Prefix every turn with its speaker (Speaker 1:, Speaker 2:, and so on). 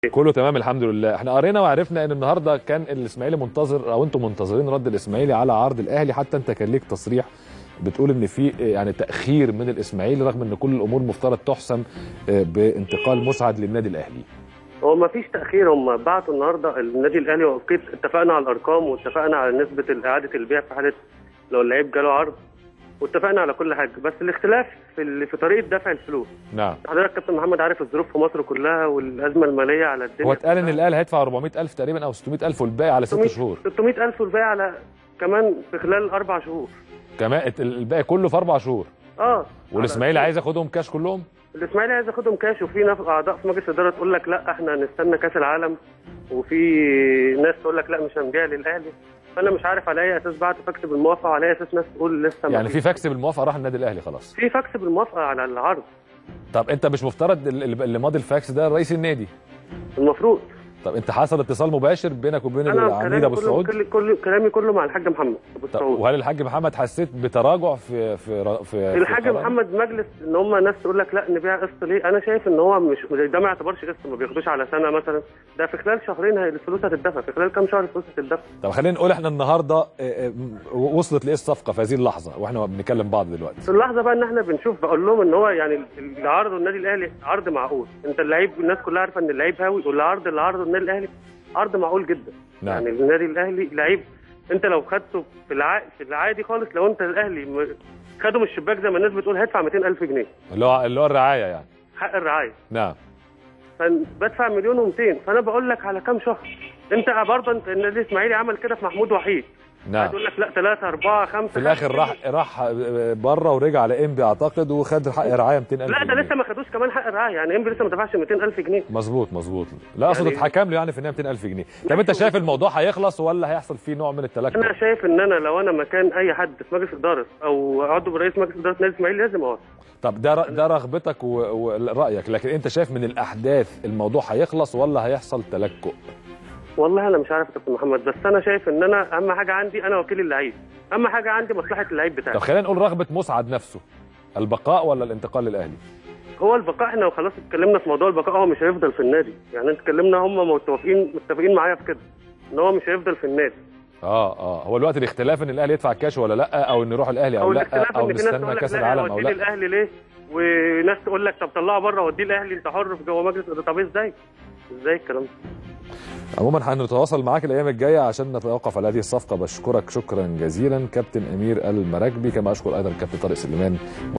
Speaker 1: كله تمام الحمد لله. احنا قرينا وعرفنا ان النهارده كان الاسماعيلي منتظر، او انتم منتظرين رد الاسماعيلي على عرض الاهلي، حتى انت كان ليك تصريح بتقول ان في يعني تاخير من الاسماعيلي رغم ان كل الامور مفترض تحسم بانتقال مسعد للنادي الاهلي.
Speaker 2: هو ما فيش تاخير، هم بعتوا النهارده النادي الاهلي وقيت اتفقنا على الارقام واتفقنا على نسبه اعاده البيع في حاله لو اللعيب جاله عرض، واتفقنا على كل حاجة، بس الاختلاف في طريقه دفع الفلوس. نعم. حضرتك كابتن محمد عارف الظروف في مصر كلها والازمة المالية على الدنيا.
Speaker 1: هو اتقال ان الاهلي هيدفع 400,000 تقريبا او 600,000 والباقي على 6 شهور.
Speaker 2: 600,000 والباقي على كمان في خلال 4 شهور.
Speaker 1: كمان الباقي كله في 4 شهور. والاسماعيلي عايز ياخدهم كاش كلهم؟
Speaker 2: الاسماعيلي عايز ياخدهم كاش، وفي ناس اعضاء في مجلس الادارة تقول لك لا احنا هنستنى كاس العالم، وفي ناس تقول لك لا مش هنبيع للاهلي. فانا مش عارف على اي اساس بعت فاكس بالموافقة، وعلى اي اساس ناس تقول لسه
Speaker 1: يعني في فاكس بالموافقة راح النادي الاهلي خلاص.
Speaker 2: في فاكس بالموافقة على العرض.
Speaker 1: طب انت مش مفترض اللي ماضي الفاكس ده رئيس النادي؟
Speaker 2: المفروض.
Speaker 1: طب انت حصل اتصال مباشر بينك وبين العميد ابو السعود؟
Speaker 2: كل كلامي كله مع الحاج محمد ابو السعود.
Speaker 1: وهل الحاج محمد حسيت بتراجع في في في
Speaker 2: الحاج محمد مجلس ان هم ناس تقول لك لا نبيع قسط ليه؟ انا شايف ان هو مش ده، ما يعتبرش قسط، ما بياخدوش على سنة مثلا، ده في خلال شهرين الفلوس هتدفع، في خلال كام شهر الفلوس هتدفع.
Speaker 1: طب خلينا نقول احنا النهارده وصلت لايه الصفقة في هذه اللحظة واحنا بنتكلم بعض دلوقتي؟
Speaker 2: في اللحظة بقى ان احنا بنشوف، بقول لهم ان هو يعني اللي عرضه النادي الاهلي عرض معقول، انت اللعيب الناس كلها عارفه ان اللعيب هاوي، والعرض اللي عرضه النادي الاهلي عرض معقول جدا. نعم. يعني النادي الاهلي لعيب انت لو خدته في العادي خالص، لو انت الاهلي خده من الشباك زي ما الناس بتقول هيدفع 200,000 جنيه
Speaker 1: اللي هو الرعاية، يعني
Speaker 2: حق الرعاية.
Speaker 1: نعم.
Speaker 2: فبدفع 1,200,000، فانا بقول لك على كام شهر. انت برضه انت النادي الاسماعيلي عمل كده في محمود وحيد. نعم. هتقول لك لا 3 4 5
Speaker 1: في الاخر راح بره ورجع على انبي اعتقد وخد حق رعاية 200,000.
Speaker 2: لا ده لسه ما خدوش كمان حق الرعاية، يعني انبي لسه ما دفعش 200,000 جنيه.
Speaker 1: مظبوط مظبوط. لا اقصد يعني اتحكم له يعني في النهاية 200,000 جنيه. طب انت شايف الموضوع هيخلص ولا هيحصل فيه نوع من التلكؤ؟
Speaker 2: انا شايف ان انا لو انا مكان اي حد في مجلس ادارة او عضو رئيس مجلس ادارة نادي الاسماعيلي لازم اوافق.
Speaker 1: طب ده رغبتك ورايك، لكن انت شايف من الاحداث الموضوع هيخلص ولا هيحصل تلكؤ؟
Speaker 2: والله انا مش عارف يا كابتن محمد، بس انا شايف ان انا اهم حاجة عندي، انا وكيل اللعيب، اهم حاجة عندي مصلحة اللعيب بتاعي.
Speaker 1: طب خلينا نقول رغبة مسعد نفسه، البقاء ولا الانتقال للاهلي؟
Speaker 2: هو البقاء، احنا وخلاص اتكلمنا في موضوع البقاء، هو مش هيفضل في النادي، يعني اتكلمنا هم متفقين معايا في كده ان هو مش هيفضل في النادي.
Speaker 1: هو الوقت الاختلاف ان الاهلي يدفع كاش ولا لا، او ان يروح الاهلي او لا، او نستنى كاس العالم او لا.
Speaker 2: الاهلي ليه؟ وناس تقول لك طب طلعه بره وديه الاهلي، انت حر في جوه مجلس. طب ازاي؟ ازاي الكلام ده؟
Speaker 1: عموما هنتواصل معاك الايام الجاية عشان نتوقف على هذه الصفقة. بشكرك شكرا جزيلا كابتن امير المراكبي، كما اشكر ايضا كابتن طارق سليمان.